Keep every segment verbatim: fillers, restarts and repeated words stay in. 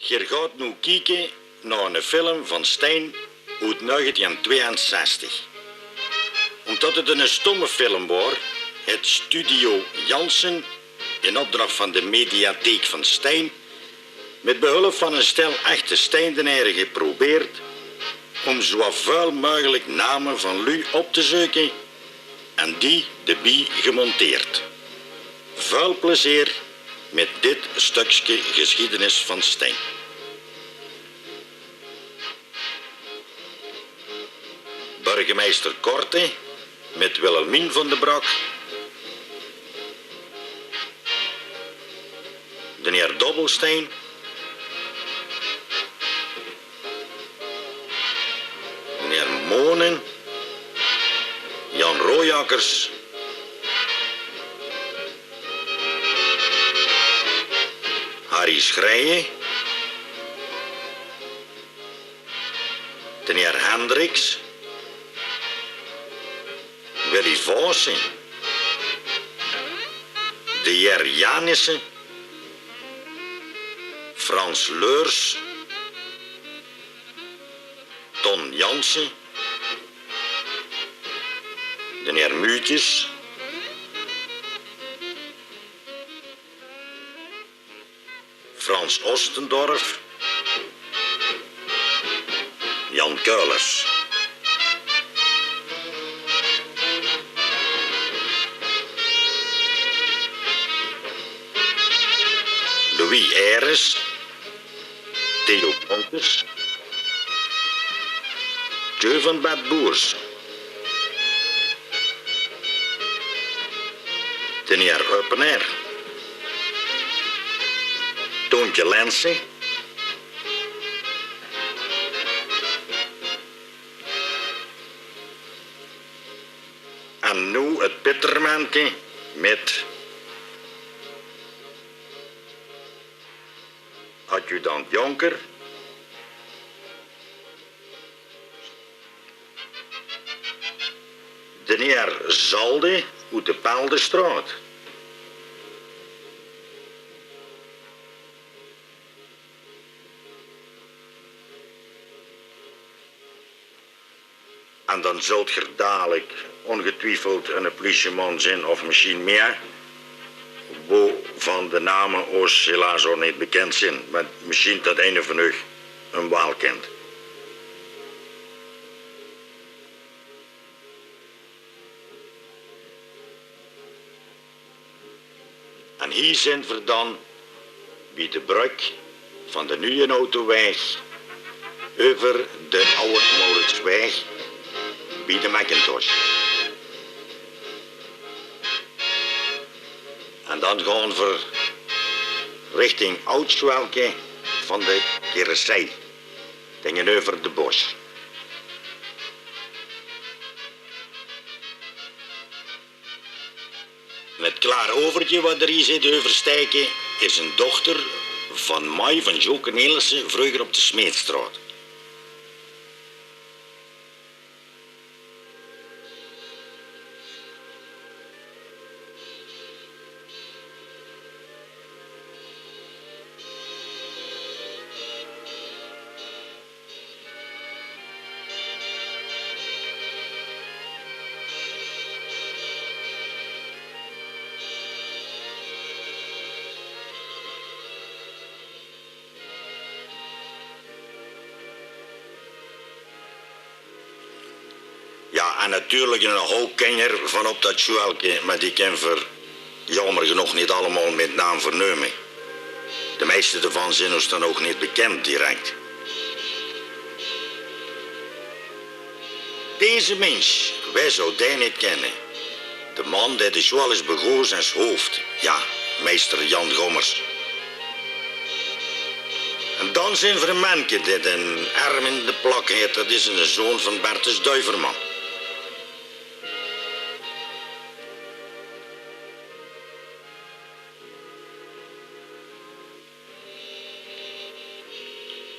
Geer gaot noe kieke nao 'ne film van Stein oet negentien tweeënzestig. Ómdat 't 'ne stomme film waor, haet Studio Janssen, in opdrach van de mediatheek van Stein, mit behulp van 'n stel echte Steindenere geprobeerd óm zoeväöl meugelik name van luuj op te zeuke en die d'rbie gemonteerd. Väöl plezeer mit dit stökske gesjiedenis van Stein. Burgemeister Korte mit Wilhelmien van de Brak, d'n heer Dobbelstein, d'n heer Monen, Jan Rooijakkers, Harry Schrijen, d'n heer Hendriks, Willy Vaassen, d'n heer Janissen, Frans Leurs, Ton Janssen, d'n heer Muutjes, Frans Ostendorf, Jan Keulers, Louis Aeres, Theo Bontes, Tjeu van Bad Boers, d'n heer Uppenaer, Toontje Lensen, en noe 't pittermenke mit adjudant Jonker, d'n heer Zalde oet de Peldestraot. En dan zult geer dalik óngetwiefeld 'ne plieseman zeen, of mesjien mieë, wovan de name ós helaas ouch neet bekènd zeen, mer mesjien dat eine van uch 'm waal kènt. En hie zeen v'r dan bie de brögk van de nuje autowaeg euver de Aw Mauritswaeg bie de Macintosh. En dan gaon v'r richting Aw Sjuelke van de Keressei, tengeneuver de Bosch. En 't klaar overtje wat d'r hie zit euverstaeke is 'n dochter van Mai van Joke Nelissen, vreuger op de Smeetstraot. Jao, en natuurlik 'ne houp kinjer van op dat sjuelke, mer die kinne v'r jaomer genóg neet allemaol mit naam verneume. De meiste d'rvan zeen ós dan ouch neet bekènd direk. Deze mins, wae zou dae neet kènne? De man dae de sjoal is begós es hoofd, jao, meister Jan Gommers. En dan zeen v'r e menke dae d'n erm in de plak haet, dat is 'ne zoon van Bertus Duiverman.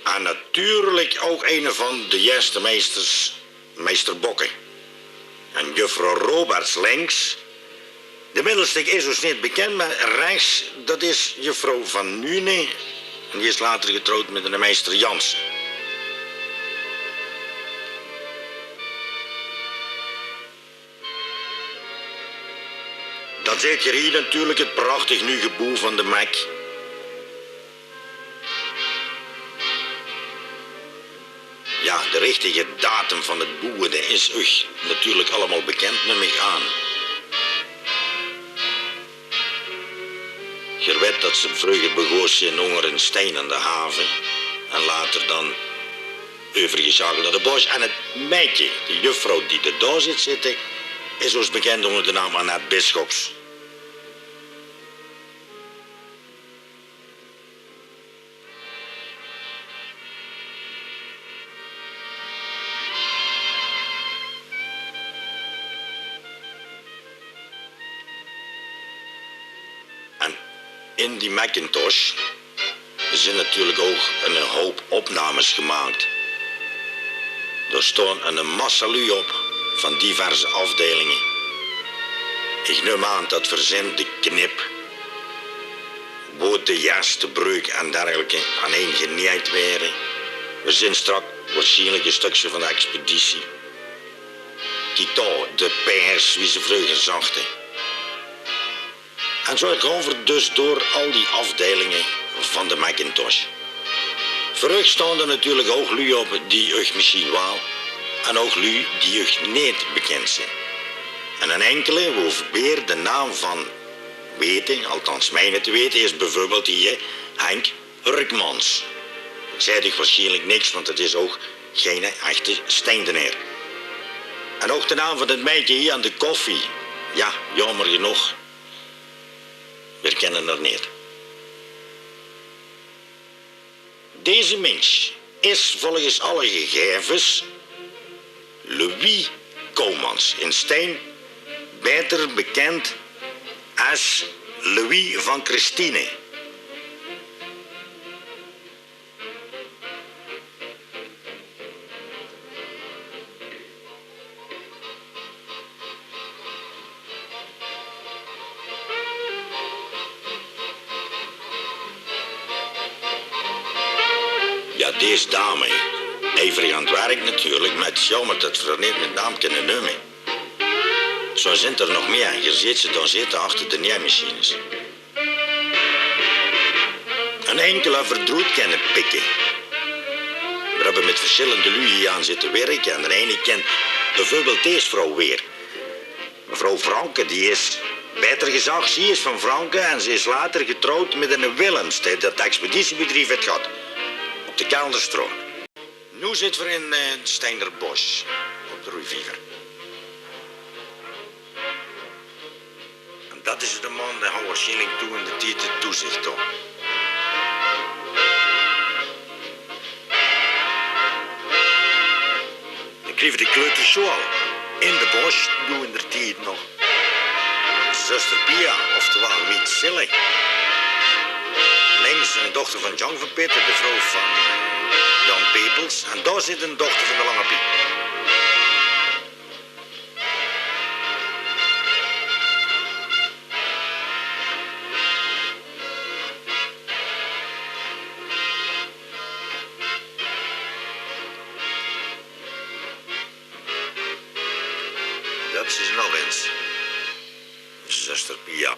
En natuurlik ouch eine van de ierste meisters, meister Bokke. En juffrouw Roberts links. De middelste is ós neet bekènd, mer rechs, dat is juffrouw Van Nuenen. En die is later getrouwd mit eine meister Jansen. Dan zeet geer hie natuurlik het prachtig nuuj geboew van de Mek. Ja, de richtige datum van het boewe, dae is uch natuurlik allemaol bekend, num ich aan. Geer wet dat ze vreuger begós zeen ónger ein stein aan de have en later dan euvergesjakeld nao de Bosch. En het maedje, de juffrouw die d'r dao zit zitte, is ós bekend ónger de naam Annette Bisschops. En in die Macintosh zeen natuurlik ouch ein houp opnames gemaak. Dao staon ein massa luuj op van diverse afdeilinge. Ich num aan dat verzint de knip, wo de jas, de breuk en dergelijke aan ein genejd waere. Verzint straks waarsjienlik ein stökske van de expeditie. Kiek dao, de pers, wie ze vreuger zagte. En zo gaon v'r dus door al die afdeilinge van de Macintosh. Veur uch staon d'r natuurlik ouch luuj op die uch mesjien waal, en ouch luuj die uch neet bekend zeen. En ein enkele, wo v'r weer de naam van wete, althans meine te wete, is bieveurbeeld hie Henk Hurkmans. Zaet uch waarsjienlik niks, want het is ouch geine echte Steindenaer. En ouch de naam van het maedje hie aan de koffie. Ja, jaomer genóg. Veer kenne d'r neet. Deze mins is volges alle gegaeves Louis Koumans in Stein, baeter bekend es Louis van Christine. Ja, dees dame, ijverig aan 't werk natuurlik, mer 't is jaomer dat v'r 'r neet mit naam kinne numme. Zo zint d'r nog mieë. Geer zeet ze dao zitte achter de neimachines. Ein enkele v'r d'roet kinne pikke. V'r höbbe mit versjillende luuj hie aan zitte wirke en d'r eine kint bieveurbeeld dees vrouw weer. Mevrouw Franke, die is, baeter gezag, zie is van Franke en ze is later getrouwd mit eine Willems, dae dat expeditiebedrief haet gehad op de Kelderstraot. Noe zitte v'r in, eh, Steinderbos op de Roei Viever. En dat is de man, dae haw waarsjienlik toen in d'r tied 't toezich dao. Dan kriege v'r de kleutersjoal in de Bos, doe in d'r tied nog. Zuster Pia, oftewel Miet Zille. Links ein dochter van Jan van Pitte, de vrouw van Jan Pepels. En dao zit ein dochter van de Lange Piet. Dat is nog ins. Zuster Pia.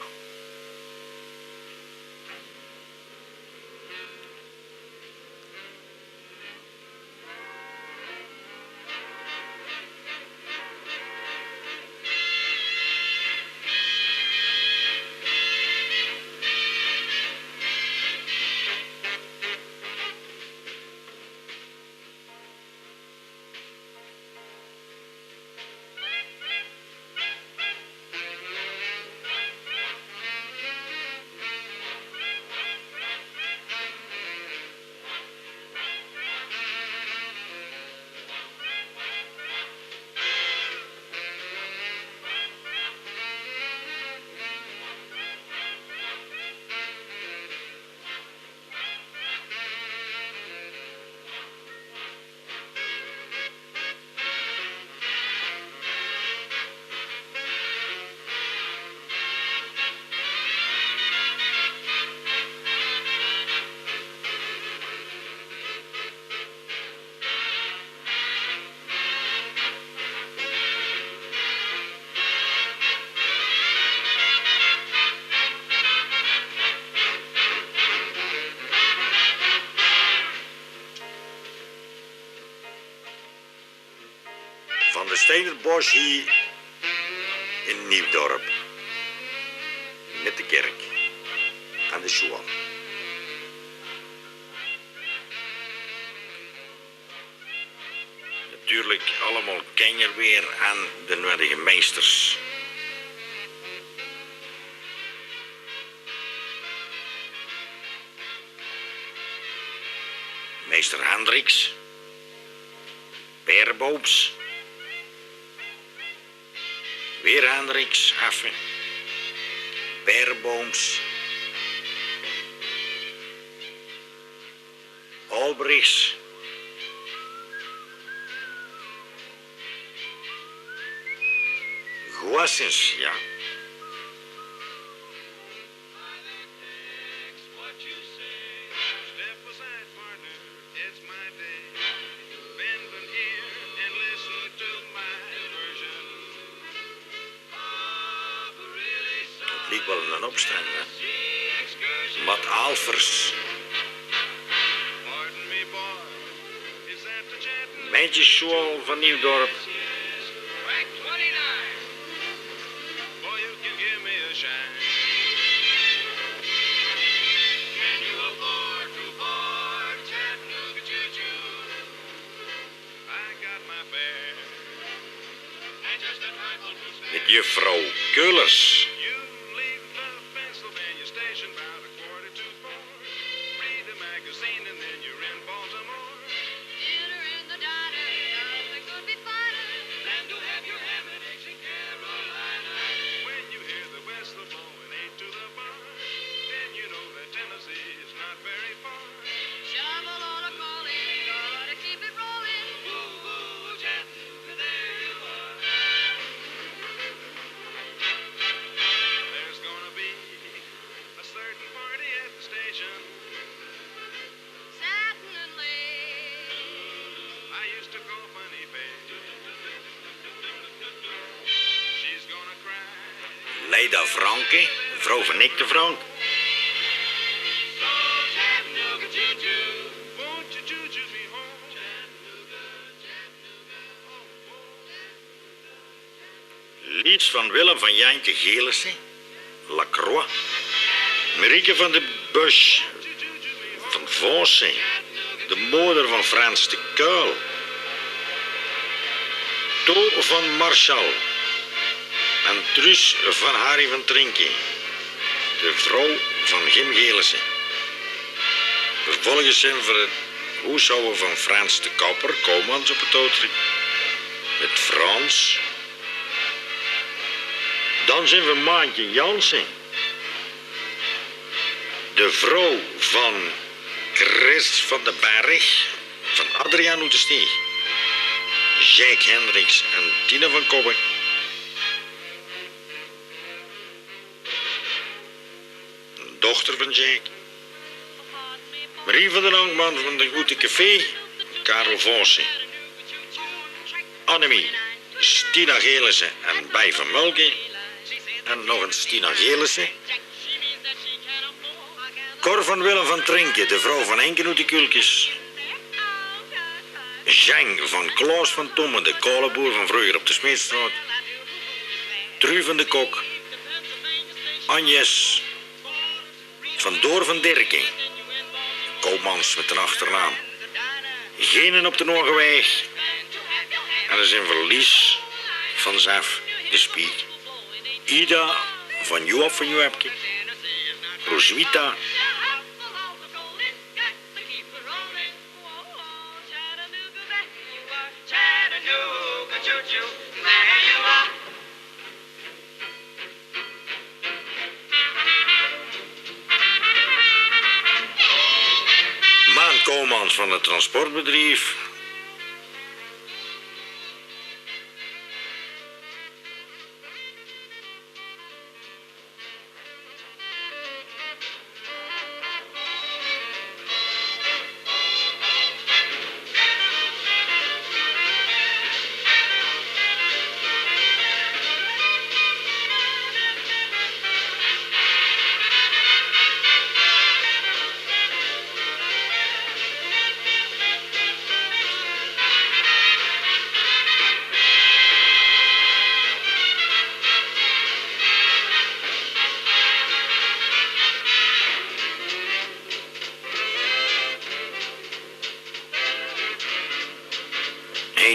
Steiner Bos hie in Nieuwdorp. Mit de kirk aan de sjoeal. Natuurlik allemaol kenjer weer aan de nuedige meisters. Meister Hendriks, Peerbooms, weer Hendriks, effe, Peerbooms, Albrechts, Goossens, ja. Het liek wel een opstand, hè. Wat Alfers. Meidjessjoeal van Nieuwdorp. Mit juffrouw Keulers. Leida Franke, vrouw van Nick de Frank. Lies van Willem van Jantje Gelissen, Lacroix. Marieke van de Busch van Vossen, de moder van Frans de Kuil. To van Marchal en Truus van Harry van Trinken, de vrouw van Gim Gelissen. Vervolgens zien v'r 't hoeshouwe van Frans de Kapper, Koumans op 't oud mit Frans. Dan zien v'r Maantje Jansen, de vrouw van Chris van den Berg, van Adriaan oet de Stieg, Jake Hendricks en Tina van Kobbe. Dochter van Jake. Marie van den Ankman van de Oete Café. Karel Vossen. Annemie, Stina Gelissen en Bij van Mulke. En nog eens Stina Gelissen. Cor van Willem van Trinken, de vrouw van Henken oet de Kuulkes. Jeng van Klaas van Tommen, de kaleboer van vreuger op de Smeedstraot. Tru van de Kok. Agnes van Door van Dirken. Koumans mit den achternaam. Genen op de Noorgeweeg. En dan zien v'r Lies van Zef de Spiek. Ida van Joop van Joepke. Roswitha. Maan Koumans van 't transportbedrief.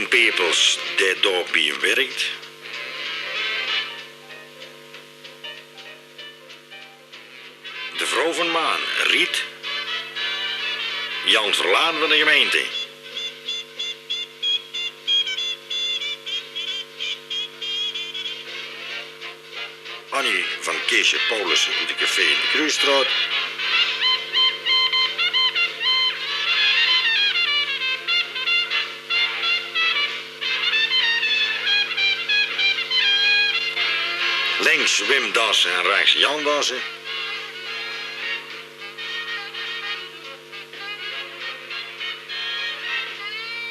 Pepels, dae dao bie wirk. De vrouw van Maan, Riet. Jan Verlaan van de gemeinte. Annie van Keesje Paulussen oet de café in de Kruusstraot. Links Wim Dassen en rechts Jan Dassen.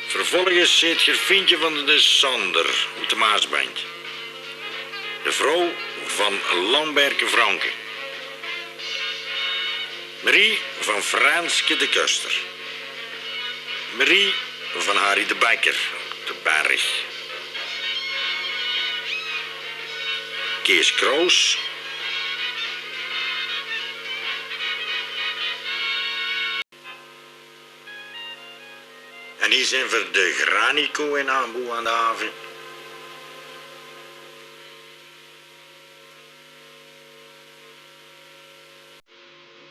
Vervolgens zit Gerfientje van de Sander oet de Maasbendj. De vrouw van Lamberke Franke. Marie van Franske de Kuster. Marie van Harry de Bekker, de Berg. Kees Kroos. En hie zeen v'r de Granico in aanboew aan de have.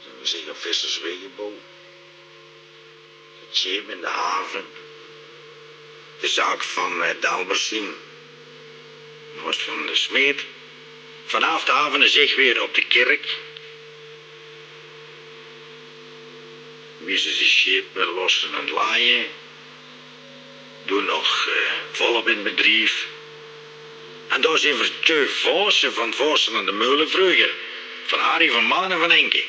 V'r zeen op Visserswegenboew. Het sjeep in de have. De zaak van, eh, Dalbersien. Vos van de Smeet. Vanaaf de have ziech weer op de kirk. Wie ze die sjeep weer losse en laje. Doen nog, eh, volop in bedrief. En dao zeen v'r tjeu Vaassen van Vaassen aan de Meule vreuger. Van Harry van Maan en van Enke.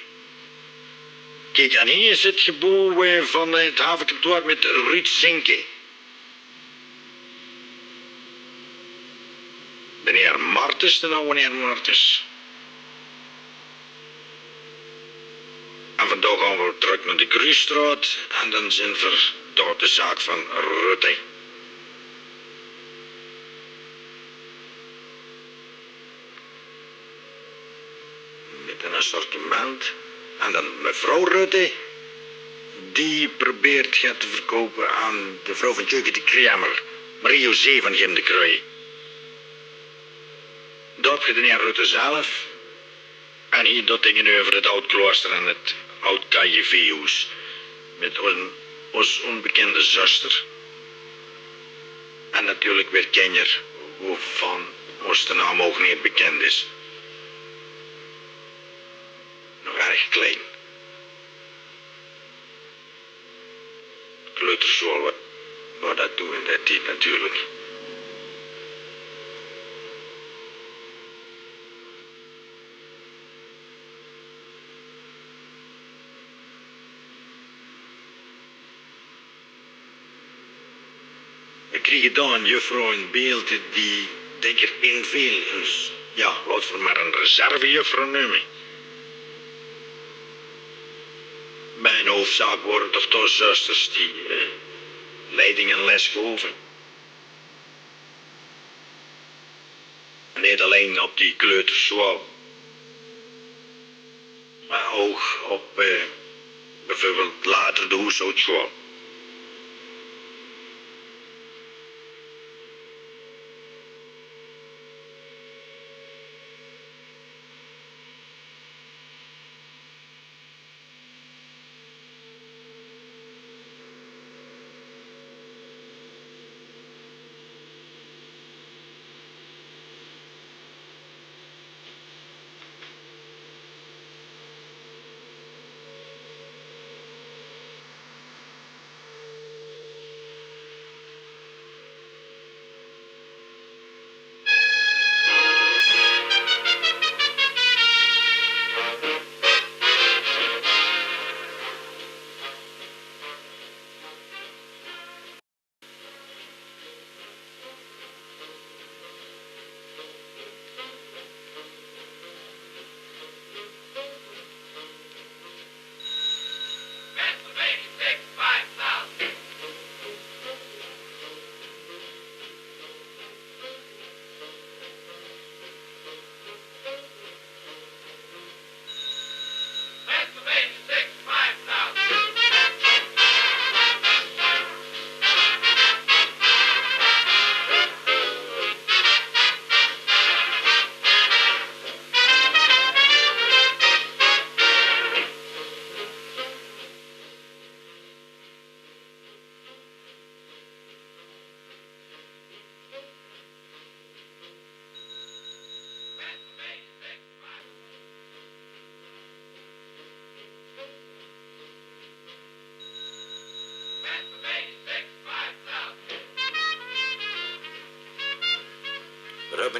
Kiek, en hie is het geboew, eh, van het havekantoor mit Ruud Zinke. Den heer Martens, den awwen heer Martens. En vandaag gaon v'r trök nao de Kruusstraot en den zeen v'r dao de zaak van Rutte. Mit ein assortiment. En den mevrouw Rutte, die probeert get te verkoupe aan de vrouw van Tjeuke de Kremmer, Marie-José van Gim de Kruij. Dao höb geer den heer Rutte zelf. En hie dao tegeneuver het Aod Kloaster en het Aod K J V-hoes. Mit ós, ós onbekinde zuster. En natuurlik weer kinjer, wovan ós de naam ouch neet bekind is. Nog erg klein. Kleutersjoal, wat, wat dat toen in dae tied natuurlik. V'r kriege dao ein juffrouw in beeld die, dink ich, inveel, ja, laot v'r mer ein reservejuffrouw neume. Bie ein hoofzaak wore toch toch zusters die, eh, leiding en les gove. Neet allein op die kleutersjoal, mer ouch op, eh, bieveurbeeld later de hoeshaodsjoal.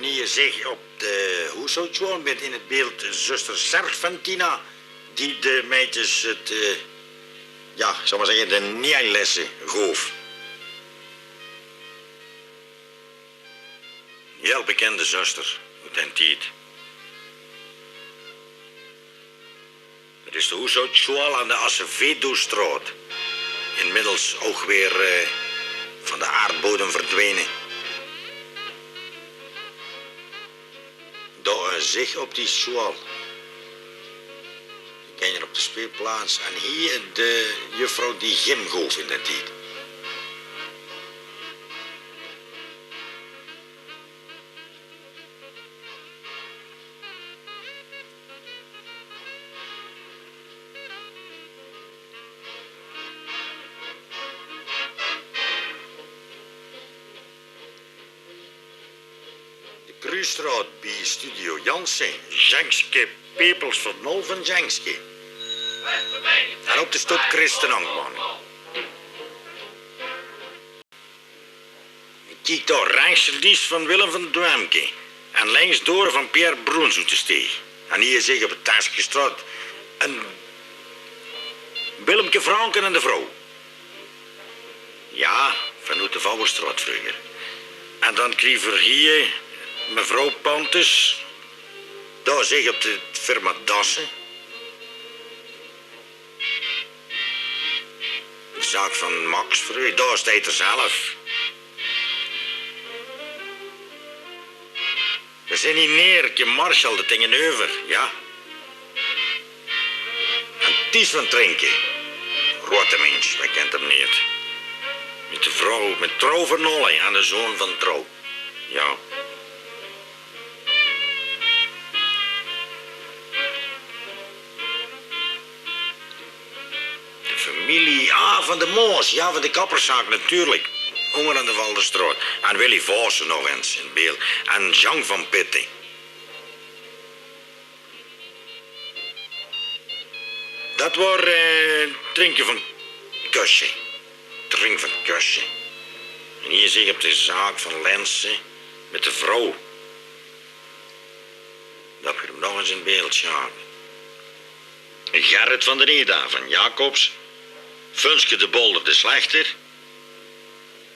Hie zich op de hoeshoudssjoal mit in 't beeld zuster Serpentina, die de meidjes 't, eh, ja, zal mer zègke, de njaailesse goof. Hiel bekènde zuster oet d'n tied. 't Is de hoeshoudssjoal aan de Acevedostraot. Inmiddels ouch weer, eh, van de aardbodem verdwene. Dao, eh, zich op die sjoal. De kinjer op de speelplaats. En hie de juffrouw die gym goof in d'n tied. De Kruusstraot bie Studio Jansen, Jengske Pepels van Nol van Jengske. En op de stoep Christen Angman. Kiek dao, rechs Lies van Willem van Duemke en links Dore van Pierre Broens oet de steeg. En hie zich op de Teskestraot en Willemke Franken en de vrouw. Ja, vanoet de Vouwerstraot vreuger. En dan kriege v'r hie mevrouw Pantes, dao zich op de firma Dassen. De zaak van Max Vreu, dao steit 'r zelf. V'r zeen hie Neerke Marshall, d'r tingeneuver, ja. En Ties van Trinke. Grote mins, wae kint 'm neet? Mit de vrouw, mit Trouw van Nolle en de zoon van Trouw. Ja. De femilie, ah, van de Moos, ja, van de kapperszaak natuurlik. Ónger aan de Valderstraot. En Willy Vaassen nog ins in beeld. En Jean van Pitte. Dat waor, eh, Trinke van Kösje. Tring van Kösje. En hie zich op de zaak van Lense mit de vrouw. Dat v'r 'm nog ins in beeld zaoge. Gerrit van den Eda van Jacobs. Funske de Bolder de Slechter.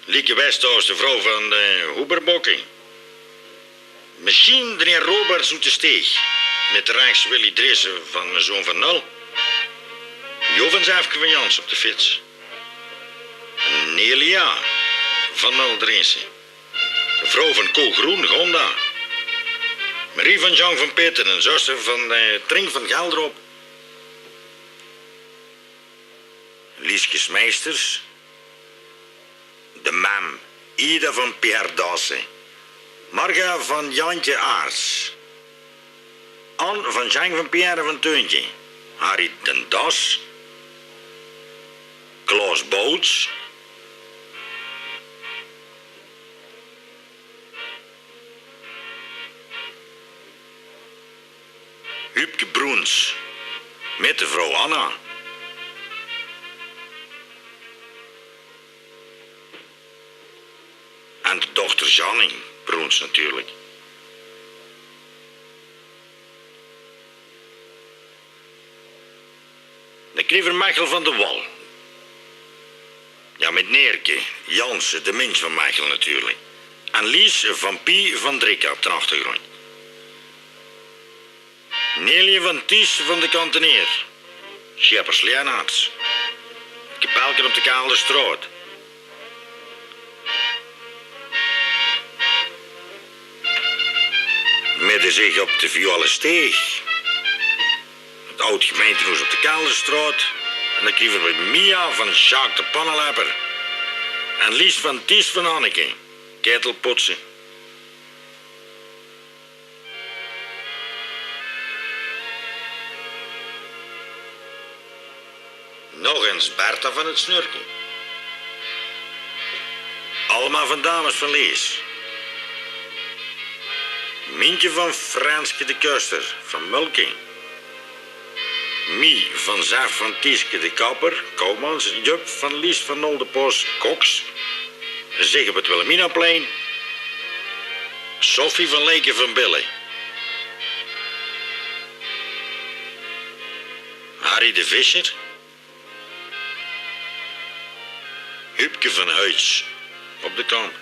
Lieke Westhuis, de vrouw van de Hoeberbokke. Mesjien d'n heer Roberts oet de Steeg. Mit rechs Willy Driessen van de zoon van Nul. Jo van Zefke van Jans op de fiets. Nelia van Nul Driessen. De vrouw van Co Groen, Gonda. Marie van Jean van Pitten en zuster van, eh, Tring van Geldrop. Lieske Smeisters. De mem, Ida van Pierre Dassen. Marga van Jantje Aarts. Ann van Sjeng van Pierre van Teuntje. Harry den Das. Klaas Boots. Huubke Broens mit de vrouw Anna. En de dochter Jannie Broens natuurlik. Dan kriege v'r Mechel van de Wal. Ja, mit Neerke Jansen, de mins van Mechel natuurlik. En Lies van Pie van Drikka op d'n achtergróndj. Neelje van Ties van de kanteneer. Sjeppers Lennarts. 't Kepelke op de Kaalderstraot. Midde zich op de Vioalesteeg. 't Aod gemeintehoes op de Kaalderstraot. En dan kriege v'r Mia van Sjaak de Pannelepper. En Lies van Ties van Anneke. Ketelpoetse. Nog ins Bertha van 't Snurke. Alma van Dames van Lees. Mientje van Frenske de Kuster van Mulke. Mie van Zef van Tieske de Kapper, Koumans, Jup van Lies van Nol de Pos, Koks, zich op 't Wilhelminaplein. Sophie van Leken van Bille. Harry de Visser. Huubke van Huits op de kamp.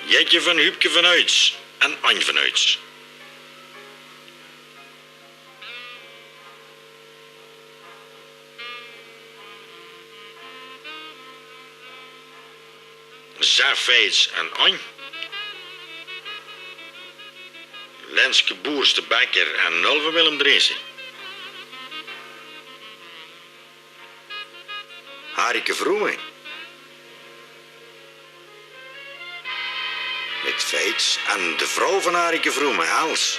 Jetje van Huubke van Huits en Anj van Huits. Sef Feits en Anj. Lenske Boers de Bekker en Nul van Willem Dreesen. Harike Vroemen. Mit Feits en de vrouw van Harike Vroemen, Els.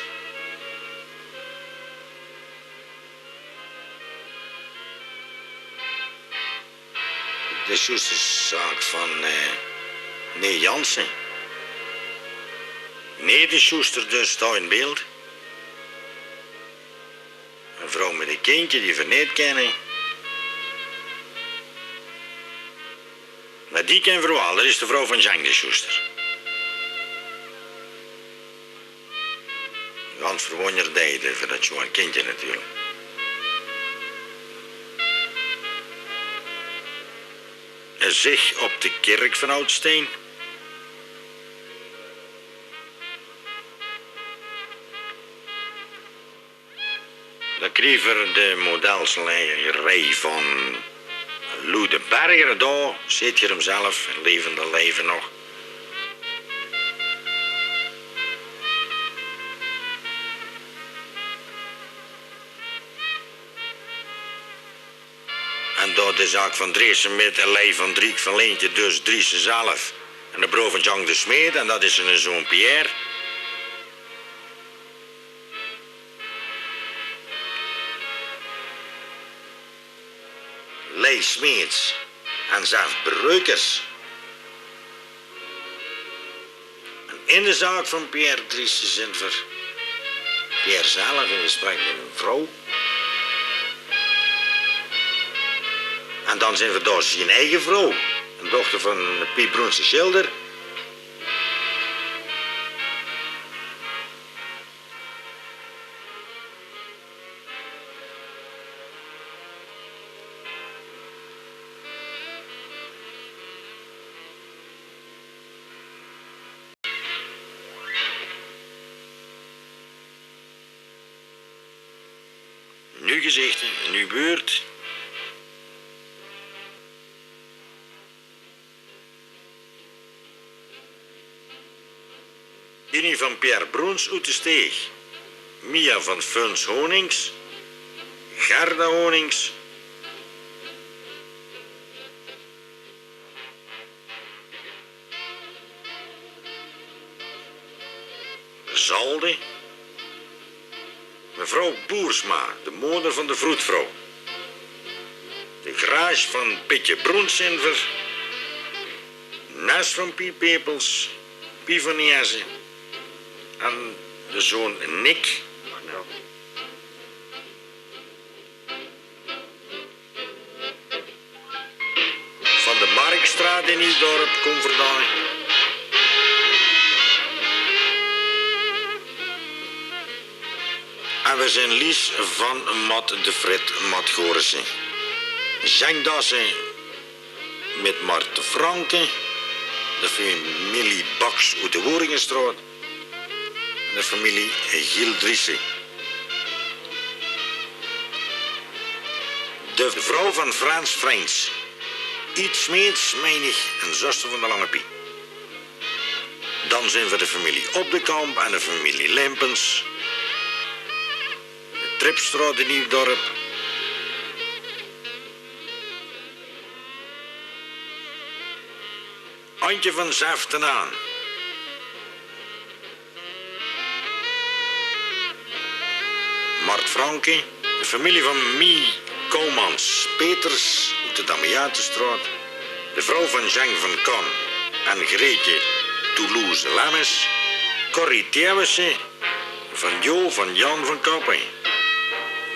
De sjoesterszaak van, eh, Nee Jansen. Nee de sjoester dus, staot in beeld. Ein vrouw mit ein kindje die v'r neet kenne. Mer die kenne v'r waal, dat is de vrouw van Jang de sjoester. Gans verwónjerd deide veur dat sjoon kindje natuurlik. Ein zich op de kirk van Oudsteen. Dan kriege v'r de modelsleierij van Lou de Berger. Dao zit geer 'm zelf in levende lijve nog. En dao de zaak van Dreesen mit en Lei van Driek van Leentje, dus Driesen zelf. En de broor van Jang de Smeed, en dat is ziene zoon Pierre. Lei Smeets en Zef Breukers. En in de zaak van Pierre Driessen zint v'r Pierre zelf in gesprek mit ein vrouw. En dan zint v'r dao zien eige vrouw, ein dochter van Piet Broens de sjilder. Nuuj gezichte, ein nuuj beurt. Tini van Pierre Broens oet de Steeg. Mia van Fons Honings. Gerda Honings. Zalde. Mevrouw Boersma, de moder van de vroedvrouw. De graasj van Pitje Broens zint v'r. Nes van Pie Pepels, Pie van Nieze en de zoon Nick. Van de Markstraat in Niedorp, kom vandaan. En we zint Lies van Mat de Frit, Mat Gorissen. Zeng Dassen mit Mart Franke, de familie Baks oet de Woeringenstraot. De familie Giel Driessen. De vrouw van Frans Freins. Iet Smeets, mein ich, ein zuster van de Lange Pie. Dan zint v'r de familie Op de Kamp en de familie Limpens. De Tripstraot in Niedorp. Antje van Zeften aan. Mart Franke, de familie van Mie Koumans-Peters oet de Damiatenstraot, de vrouw van Zeng van Kan en Greetje Toulouse-Lemmes, Corrie Thewissen, van Jo van Jan van Kappen,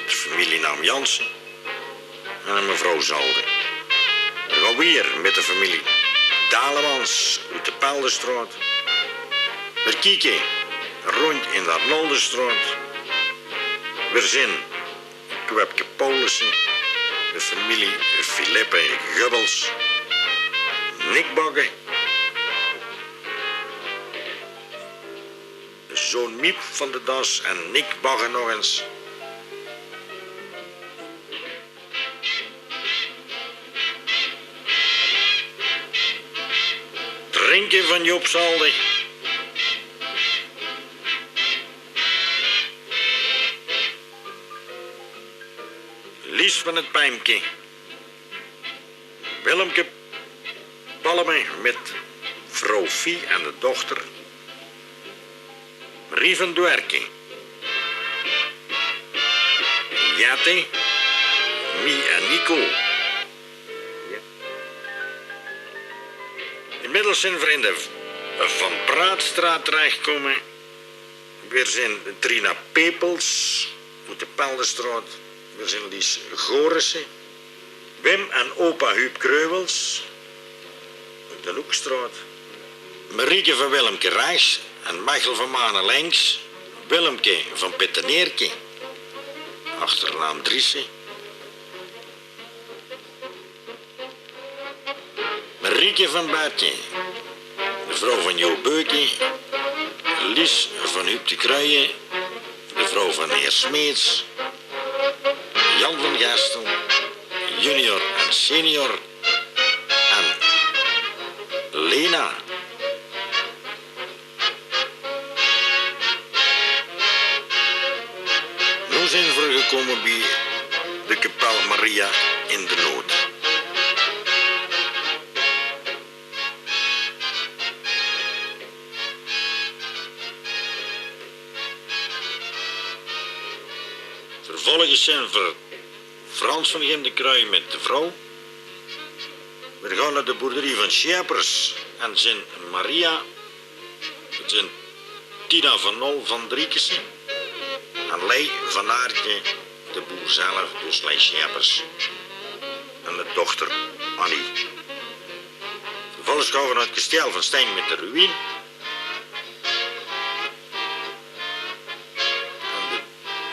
de familienaam Jansen, en ein mevrouw Zalde. Dan gaon v'r wiejer mit de familie Dalemans oet de Pelderstraot. Veer kieke róndj in de Arnoldestraot. Veer zeen Kwepke Paulussen, de femilie Philippe Gubbels, Nick Bagge, zoon Miep van de Das en Nick Bagge nog ens. Drinke van Joop Salde. Lies van 't Pijmke. Willemke Palme mit vrouw Fie en de dochter Marie van Dwerke. Jette, Mie en Nico. Inmiddels zeen veer in de Van Praatstraat terechkómme. Veer zeen Trina Pepels oet de Peldestraot. Veer zeen Lies Gorissen. Wim en opa Huub Kreuvels oet de Hoekstraot. Marieke van Willemke rechs en Mechel van Mane links. Willemke van Pitteneerke, achternaam Driessen. Marieke van Bertje, de vrouw van Jo Beuke, Lies van Huub de Kruije, de vrouw van heer Smeets, Jan van Gestel, junior en senior, en Lena. Noe zeen veer gekómme bie de kapel Maria in de Nood. Vervolges zeen veer Frans van Gim de Kruij mit de vrouw. Veer gaon nao de boerderie van Sjeppers en zeen Maria, zeen Tina van Nol van Driekese en Lei van Aartje, de boer zelf, dus Lei Sjeppers en de dochter Annie. Vervolges gaon veer nao 't kasteel van Stein mit de ruïne. En de,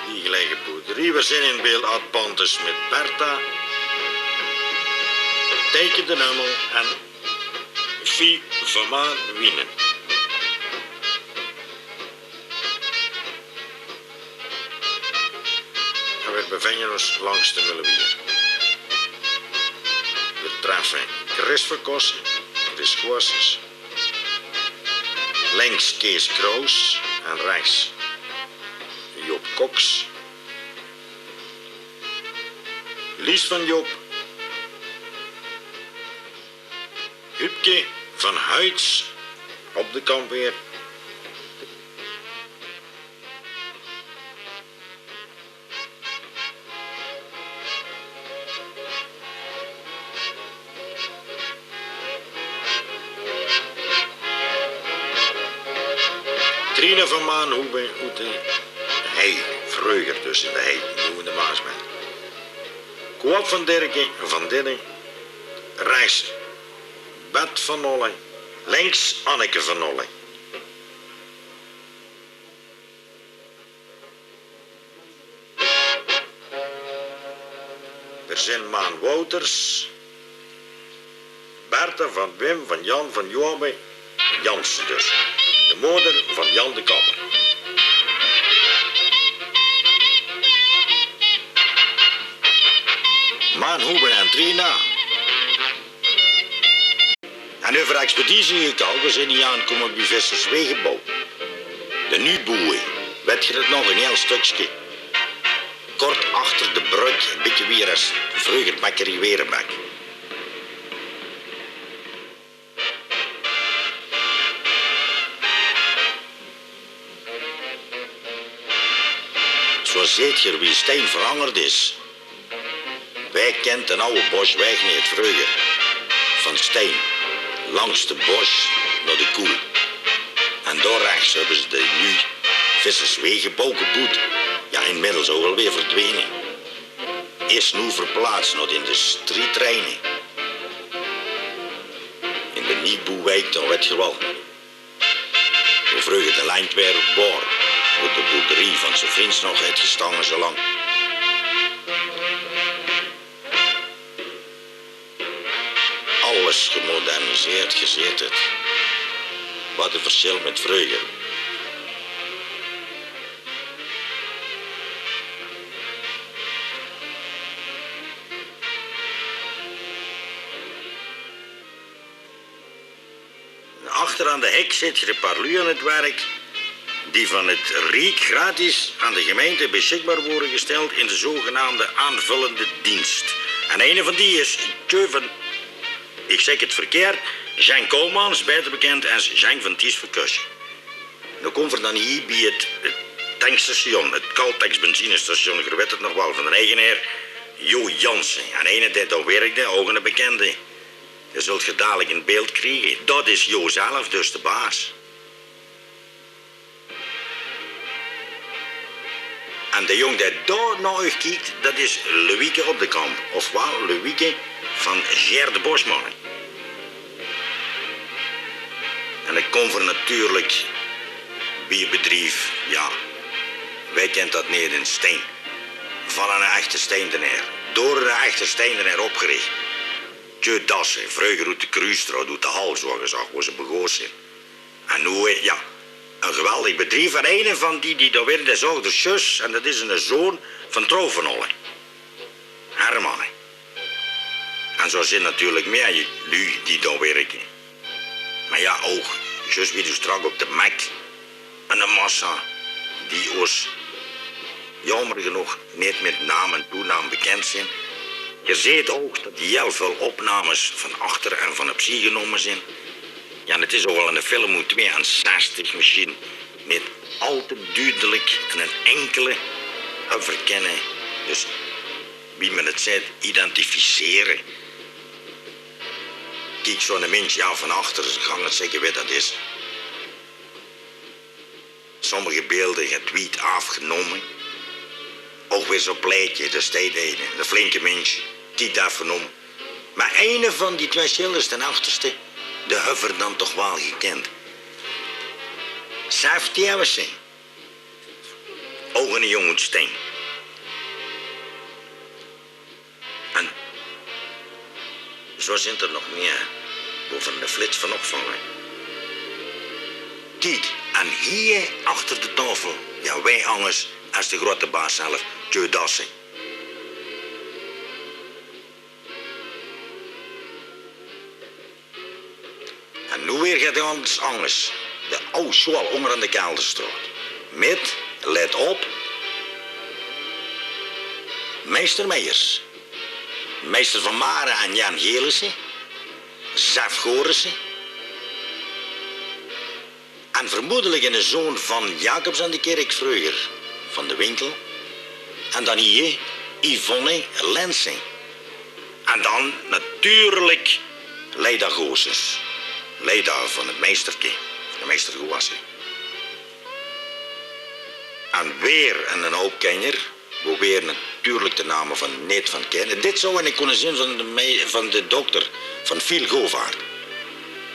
die gelege boerderie. Veer zeen in beeld Ad Pantes mit Bertha, Tijke de Nummel en Fie van Maan Wienen. En veer bevinje ós langs de Mullewier. Veer treffe Chris Verkossen, Chris Goossens, links Kees Kroos en rechs Job Cox. Lies van Job. Huubke van Huits op de kamp weer. Trina van Maanhoeven oet de Hei, vreuger dus in de Hei, noe in de Maasbek. Koop van Dirke van Dinne, rechs Bet van Nolle, links Anneke van Nolle. D'r zin Maan Wouters, Bertha van Wim, van Jan, van Joabe, Jansen dus. De moder van Jan de Kapper. Maan Hoeben en Trina. En euver expeditie gekald, we zin hie aankómme bie Vissers Wegebouw. De Nuujboewe, wet geer 't nog, 'n hiel stökske. Kort achter de brök, 'n bietje wier es vreuger bekkerie Werenbek. Zoe zeet geer wie Stein verangerd is. Wae kint d'n aw Bosjwaeg neet, vreuger van Stein, langs de Bosj nao de Koel. En dao rechs höbbe ze de nuuj Vissers Wegebouw geboewd. Jao, inmiddels ouch alweer verdwene. Is noe verplaats nao de industrietreine. In de Nuujboewijk, dao wet geer waal. Vreuger de landjwerkboer, wo de boerderie van zien vrind nog haet gestange zo lang. Alles gemoderniseerd, geer zeet 't. Wat ein versjil mit vreuger. Achter aan de hek zeet geer ein paar luuj aan 't werk die van 't Riek gratis aan de gemeinte besjikbaar waere gesteld in de zogenaamde aanvullende dienst. En eine van die is tjeu van, ich zègk 't verkeerd, Sjeng Koolmans, baeter bekènd es Sjeng van Ties Verkusse. Noe kómme v'r dan hie bie 't, 't tankstation, 't Caltex benzinestation, geer wèt 't nog waal, van d'n eigenaer Jo Jansen. En eine dae dao wirkde, ouch eine bekènde. Dae zult geer dalik in beeld kriege. Dat is Jo zelf, dus de baas. En de jóng dae dao nao uch kiek, dat is Lewieke Op de Kamp, ofwaal Lewieke van Ger de Bosman. En ich kóm v'r natuurlik bie 't bedrief, jao, wae kènt dat neet, in Stein. Van eine echte Steindenaer. Door eine echte Steindenaer opgerich. Tjeu Dassen, vreuger oet de Kruusstraot, oet de hal, zoe gezag, wo ze begós zeen. En noe, jao, ein geweldig bedrief. En eine van die die dao wirkde, dae zaog d'r zjus, en dat is eine zoon van Trouw van Olle. Herman. En zoe zeen natuurlik mieë luuj die dao wirke. Mer jao, ouch, zjus wie doe straks op de Mek, en ein massa die ós jaomer genóg neet mit naam en toenaam bekènd zeen. Geer zeet ouch dat hiel väöl opnames van achter en van opzie genómme zeen. Jao, 't is ouch waal eine film oet tweeënzestig, mesjien neet al te dudelik, en ein inkele höbbe v'r kinne, dus wie me 't zaet, identificere. Kiek, zoe'n mins, jao, van achter, gaon 't zègke wae dat is. Sommige beelde get wied aafgenómme. Ouch weer zoe'n plaetje, dao steit eine, eine flinke mins, kiek dao van óm. Mer eine van die twee sjilders, d'n achterste, dae höbbe v'r dan toch waal gekènd. Sef Thiewissen. Ouch eine jóng oet Stein. En zoe zeen d'r nog mieë, wo v'r de flits van opvange. Kiek, en hie achter de taofel, jao, wae angers es de groeate baas zelf, Tjeu Dassen. En noe weer get gans angers. De aw sjoal ónger aan de Kelderstraot. Mit, let op, meister Meijers, meister Van Mare en Jan Gelissen, Sef Gorissen. En vermoedelik eine zoon van Jacobs aan de Kirk vreuger, van de winkel. En dan hie Yvonne Lensing. En dan natuurlik Leida Goossens. Leida van 't meisterke, van de meister Goossens. En weer eine houp kinjer, wo weer natuurlik de name van neet van kinne. Dit zou eine kónne zeen van de mei-, van de dokter, van Fiel Govaert.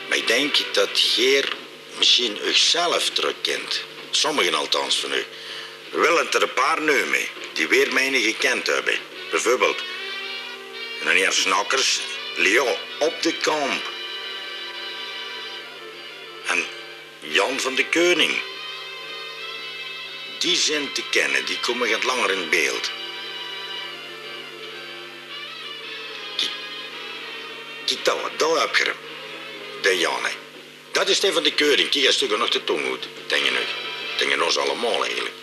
Mer ich dink dat geer mesjien uch zelf trökkint. Sommigen althans van uch. V'r wille d'r e paar neume die weer meine gekend höbbe. Beveurbeeld, meneer Snakkers, Leo Op de Kamp en Jan van de Keuning. Die zeen te kenne, die kómme get langer in beeld. Kiek, kiek dao, dao höb geer 'm. De Janne. Dat is Stefan de Keuring. Kiek, hae stuk nog de tong oet. Tenge uch. Tenge ós allemaol eigelik.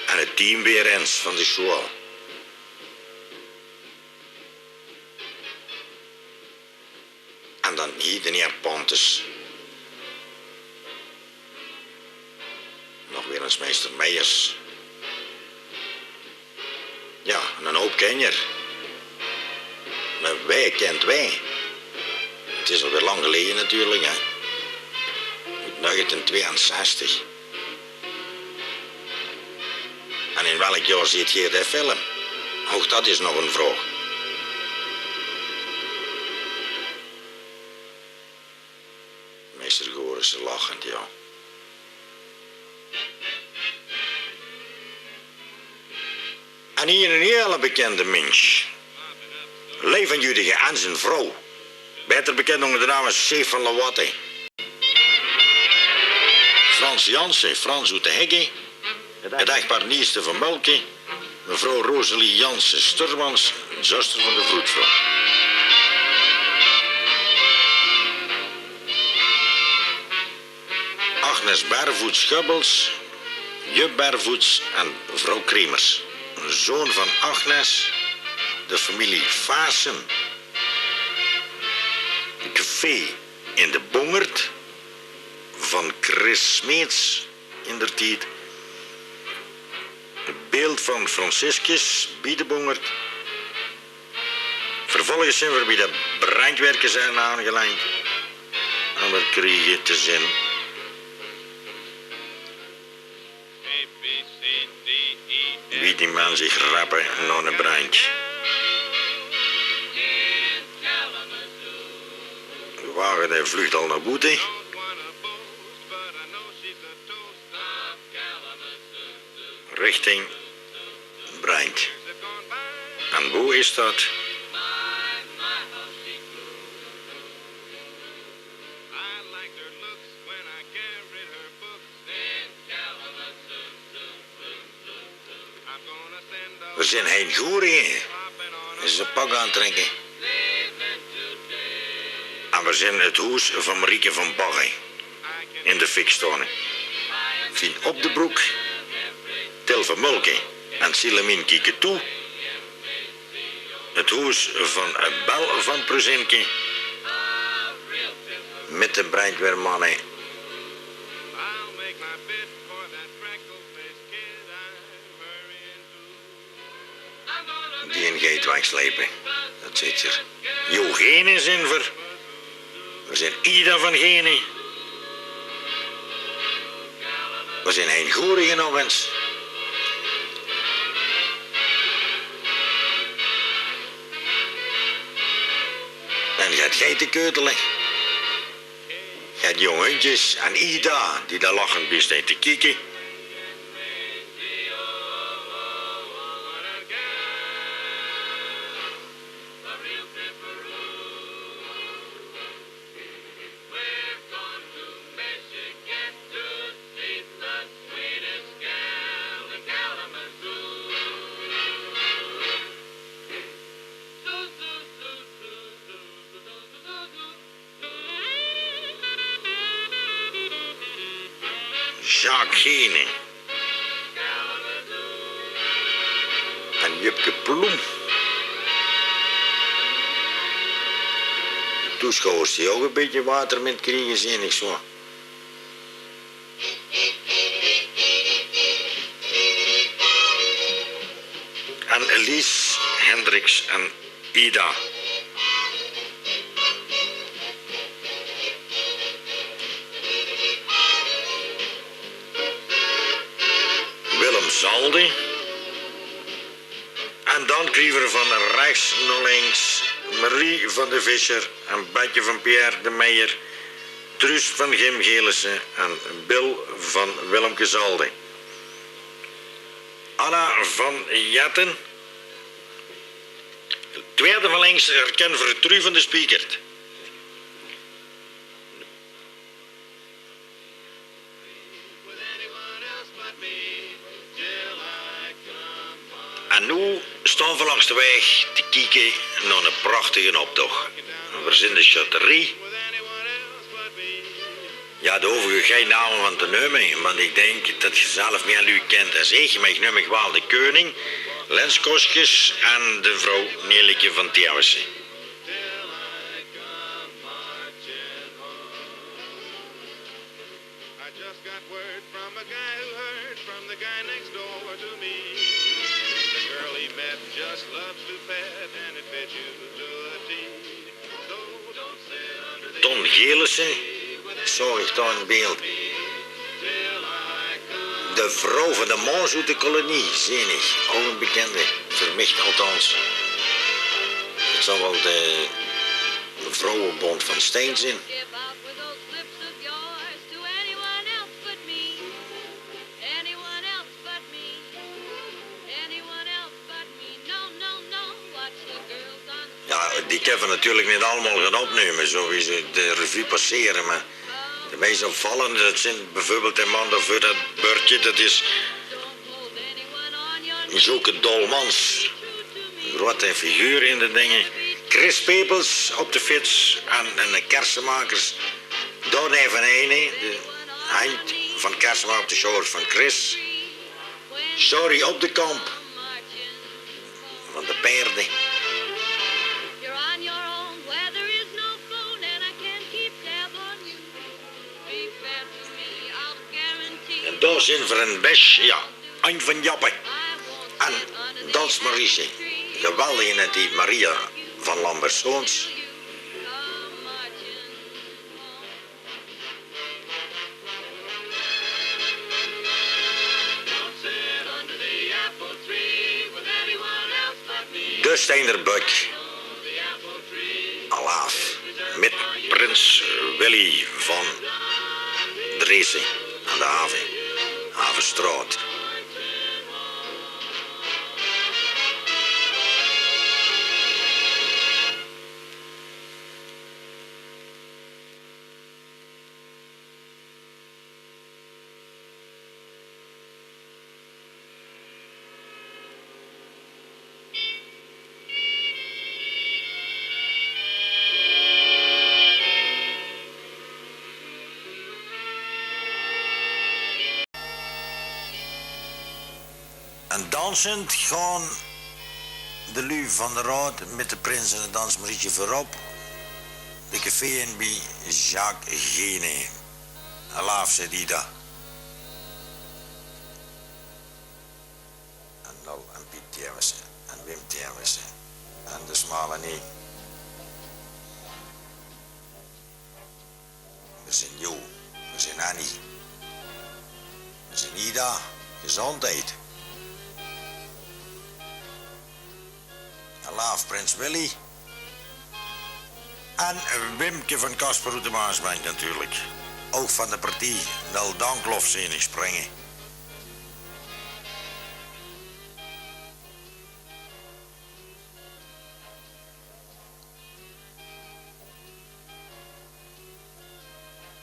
En 't team weer ins van de sjoal. En dan hie de heer Pontus. Nog weer ins meister Meijers. Jao, en 'nen houp kinjer. Mer wae kint wae? 't Is alweer lang geleje natuurlik, hè. Oet negentien tweeënzestig. En in welk jaor zeet geer de film? Ouch dat is nog 'n vraog. Meister Goris lachend, jao. En hie 'nen hiele bekende mins. Levenjudige en zien vrouw. Baeter bekend ónger de naam Seef van Lawatte. Frans Jansen, Frans oet de Hegge. Het echtpaar Nieste van Mulke. Mevrouw Rosalie Jansen Sturmans, zuster van de vroedvrouw. Agnes Bervoets Gubbels, Jup Bervoets en vrouw Kremers. Een zoon van Agnes, de familie Vaassen. Café in de Bongerd van Chris Smeets in der tied. Het beeld van Franciscus bie de Bongerd. Vervolgens zien v'r bie de brandweerkazerne aangeland. En v'r kriege te zin wie die man zich rappe nao 'ne brand. De wage, dae vluugt al nao boete. Richting brand. En wo is dat? V'r zien Hein Goerige. Is een pak aantrèkke. En v'r zien het hoes van Marieke van Bagge in de fik staon. Fien Op de Broek, Til van Mulke en Silamien kieke toe. Het hoes van Bel van Pruzinke mit de brandweermanne. Die een geit wegslepe. Dat zit er. Jo, Gene zien v'r. V'r zien Ida van Gene. V'r zien Hein Goerige nog ens. En gaat geite keutele. Gaat jong hundjes en Ida, die daar lachend bie steit te kieke. Sjaak Gene. En Jupke Ploem. Toesjouwers die ouch e bietje water mit kriege, zeen ich zo. En Elise Hendricks en Ida. Willem Zalde. En dan kriege v'r van rechs nao links Marie van de Visser en Betje van Pierre de Meijer, Truus van Gim Gelissen en Bill van Willemke Zalde. Anna van Jetten. Twiede van links herken v'r Truus van de Spiekert. En noe staon v'r langs de waeg te kieke nao 'ne prachtige optoch. V'r zeen de sjötterie. Jao, dao hoof ich gein name van te neume, want ich dink det geer zelf mieë luuj kint es ich, mer ich neum uch waal de keuning, Lens Koskes en de vrouw Neleke van Thewissen. I just got word from a guy who heard from the guy next door to me. The girl he met just loves to pet and it fits you to a T. Ton Gelissen zaog ich dao in beeld. De vrouw van de Maos oet de kolonie, zeen ich. Ouch ein bekende, veur mich althans. Het zal waal de vrouwebond van Stein zeen. Die kènne v'r natuurlik neet allemaol gaon opnumme, zoe wie ze de revue passere, mer de meis opvallende, dat zint beveurbeeld de man dao veur dat bördje, dat is Joke Dolmans. Groete figuur in de dinger. Chris Pepels op de fits en, en de Kersemakers. Dao neve eine, de Henk van Kersema op de sjouwers van Chris. Sorry op de kamp. Van de paerde. En dao zint v'r in Bes, jao, Anj van Jappe. En Dansmarietje. Geweldig in die Maria van Lambertsons. De Steiner Bök. Alaaf. Mit prins Willy van Driessen aan de haven. Havenstraot. En dansend gaon de luuj van de raod mit de prins en de dansmarietje veurop de café in bie Jacques Gene. Alaaf, zit Ida. En Nol en Piet Thewissen en Wim Thewissen en de Smale Neen. V'r zeen Jo, v'r zeen Annie, v'r zeen Ida. Gezondheid. Alaaf, prins Willy. En Wimke van Casper oet de Maasbank natuurlik. Ouch van de partie Nel Danklof zeen ich springe.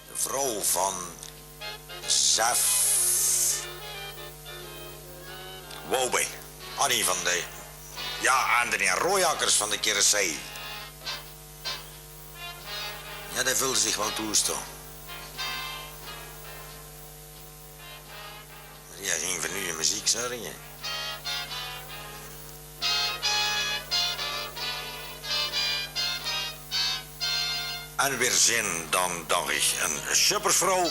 De vrouw van Zef Wouwbe. Annie van de, jao, Andrea Royakkers van de Keressee. Jao, dae veulde zich waal thoes, toch? Jao, ging veur nuuje meziek zörge. En weer zeen dan, dach ich, ein sjuppersvrouw.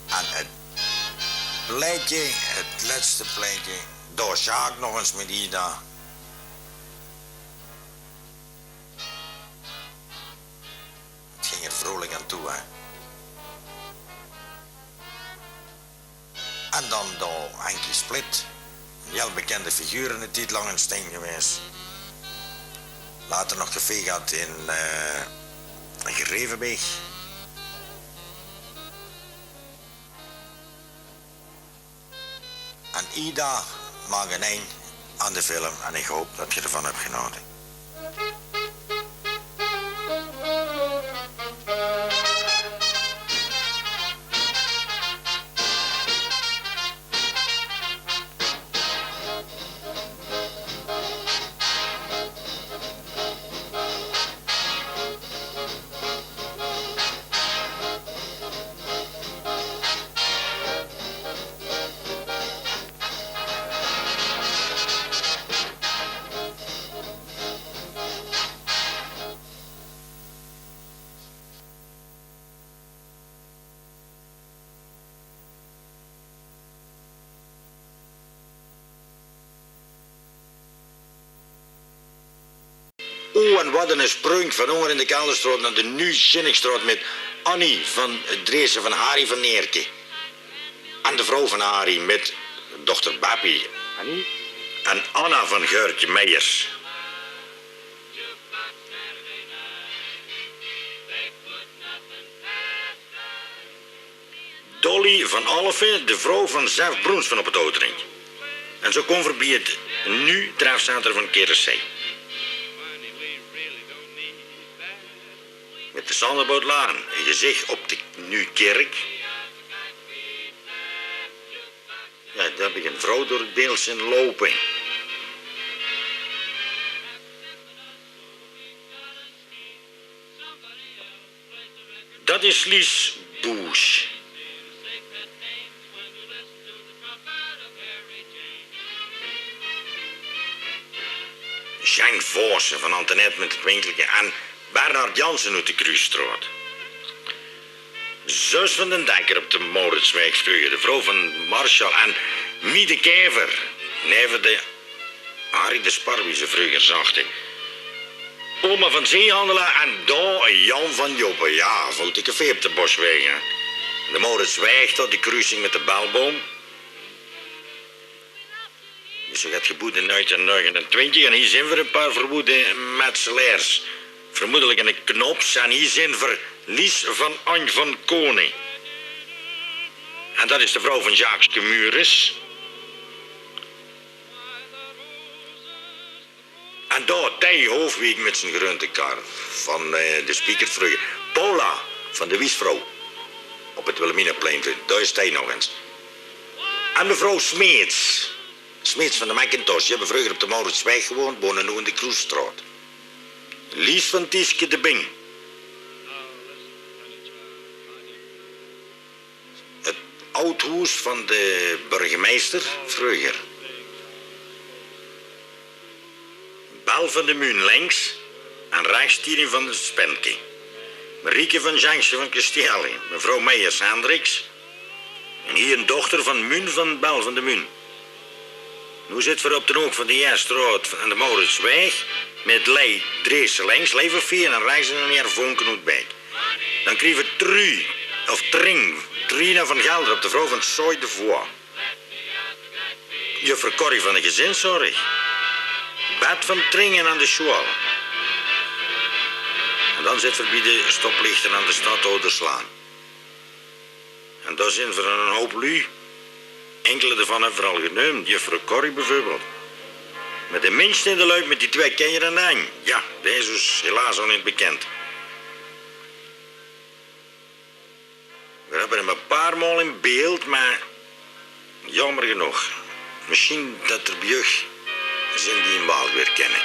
En het plaetje, het lètste plaetje, dao Sjaak nog ins mit Ida. Het ging er vrolik aan toe, hè. En dan dao Henkie Split. Ein hiel bekende figuur, eine tied lang in Stein gewaes. Later nog café gehad in, eh, Grevebeeg. En Ida maak ein eind aan de film en ich hoop det geer d'rvan höb genaote. Oeh, en wat 'ne sprunk van ónger in de Kelderstraot nao de Nuuj Sjinnikstraot mit Annie van Dreesen van Harie van Neerke. En de vrouw van Harie mit dochter Beppie. Annie? En Anna van Geurtje Meijers. Dolly van Alphen, de vrouw van Zef Broens van op het Outerink. En zo kómme v'r bie het nuuj trefcenter van Keressee. Sanderboutlaan, e gezich op de Nuuj Kirk. Ja, dao höb ich ein vrouw door 't beeld zeen loupe. Dat is Lies Boes. Sjeng Voossen van Antoinette mit 't Winkelke en Bernard Jansen oet de Kruusstraot. Zus van den Dekker op de Mauritsweg vreuger, de vrouw van Marshall en Mie de Kever, neve de Harry de Sparwiezer vreuger, zag 'r. Oma van Zeehandelaar en dao Jan van Joppe, ja, van de café op de Bosweg, hè. De Mauritsweg tot de kruising mit de Belboom. Dus ze geit geboewd in negentien negenentwintig en hie zeen v'r e paar verwoede metselairs. Vermoedelik in de Knops en hie zeen v'r Lies van Anj van Koning. En dat is de vrouw van Jacques Camurus. En dao Thei Hoofdwijk mit zien greuntekar van, eh, de Spiekert vreuger. Paula van de Wiesvrouw op 't Wilhelminaplein, dao is Thei nog ins. En mevrouw Smeets. Smeets van de Macintosh, die höbbe vreuger op de Mauritsweg gewoond, wone noe in de Kroesstraot. Lies van Tieske de Bing. 't Aod hoes van de burgemeister vreuger. Bel van de Muun links en rechts Tini van de Spenke. Marieke van Janssen van Kestielle, mevrouw Meijers-Hendriks. En hie ein dochter van Muun van Bel van de Muun. Noe zitte v'r op den hook van de Jaarstraot en de Mauritsweg mit Lei Dreesen links, Lei Verveen en rechts en meneer Vonken oet Beek. Dan kriege v'r Tru, of Tring, Trina van Gelder op de vrouw van Soy de Voix. Juffrouw Corrie van de gezinszorg. Bert van Tringen aan de sjoal. En dan zitte v'r bie de stoplichter aan de Stadhouderslaan. En dao zeen v'r ein houp luuj. Inkele daovan höbbe v'r al geneump, juffrouw Corrie bieveurbeeld. Mer de minste in de luuj mit die twieë kinjer aan de henj, ja, dae is us helaas al neet bekènd. V'r höbbe 'm e paar maol in beeld, mer jaomer genóg. Mesjien dat d'r bie uch zeen die 'm waal weer kènne.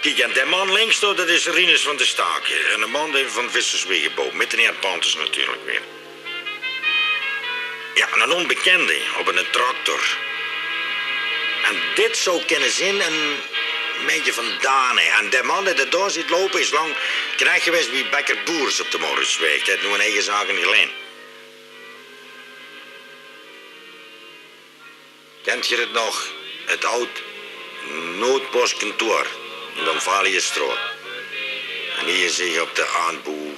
Kiek, en dae man links dao, dat is Rinus van de Staak. En de man dae van Visserswegebouw, mit de Neer Panthers natuurlik weer. Ja, en ein ónbekènde op eine tractor. En dit zou kènne zeen ein maedje van Dane. En dae man dae dao zit loupe is lang knech gewaes bie bekker Boers op de Mauritsweg. Dae haet noe ein eige zaak in Gelaen. Kènt geer 't nog? 't Aod noodpostkantoor in de Omfaliusstraot. En hie zeen v'r op de aanboew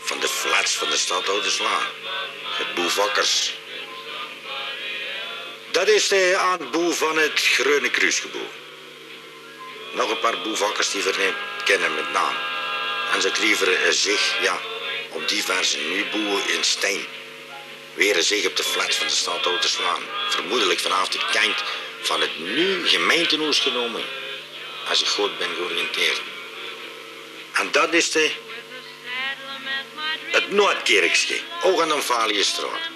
van de flats van de Stadhouderslaan. 't Boevakkers. Dat is de aanboew van 't Greune Kruusgeboew. Nog e paar Boevakkers die v'r neet kènne mit naam. En zoe kriege v'r e zich, ja, op diverse nuujboewe in Stein. Weer e zich op de flats van de Stadhouderslaan. Vermoedelik vanaaf de kantj van 't nuuj gemeintehoes genómme, es ich good bön georiënteerd. En dat is de, 't Noordkirkske, ouch aan de Omfaliusstraot.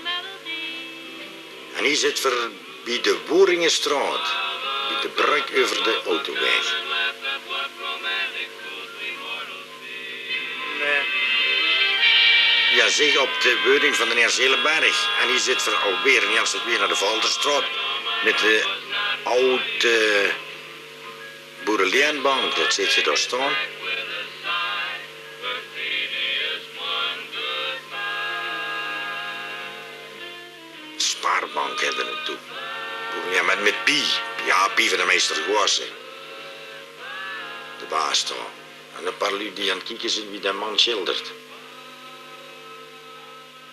En hie zitte v'r bie de Woeringestraot, bie de brögk euver de autoweg. Ja, zich op de weuning van de Neer Zelenberg. En hie zitte v'r alweer, en hie is 't weer nao de Valderstraot, mit de aw boereliënbank, dat zit geer dao staon. Spaarbank hedde v'r toen. Ja, mit, mit Pie. Ja, Pie van de Meister Goasse. De baas dao. En e paar luuj die aan 't kieke zeen wie dae man sjildert.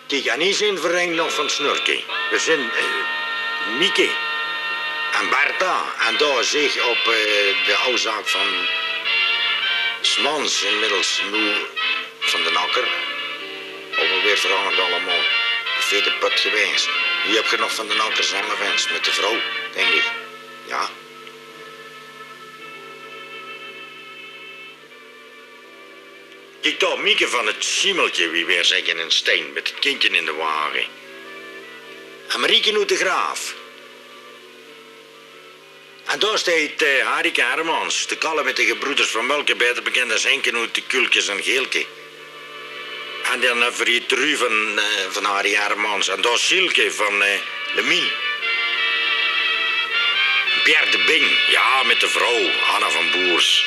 Kiek, en hie zeen v'r ein nog van Snurke. V'r zeen, eh, Mieke en Bertha. En dao zich op, eh, de aw zaak van Smans, inmiddels noe van den Akker. Ouch alweer verangerd allemaol. Vete put gewaes. Wie höb geer nog van de Alker zelf ens? Mit de vrouw, dink ich. Ja. Kiek dao, Mieke van 't Siemeltje, wie weer zègke in Stein, mit 't kindje in de wage. En Marieke oet de Graaf. En dao steit eh, Harike Hermans te kalle mit de gebroeders van Mulke, baeter bekènd es Henke oet de Kuulkes en Geelke. En dan höbbe v'r hie Tru van, eh, van Harrie Hermans. En dao Sielke van eh, Lemien. Pierre de Bing, ja, mit de vrouw, Anna van Boers.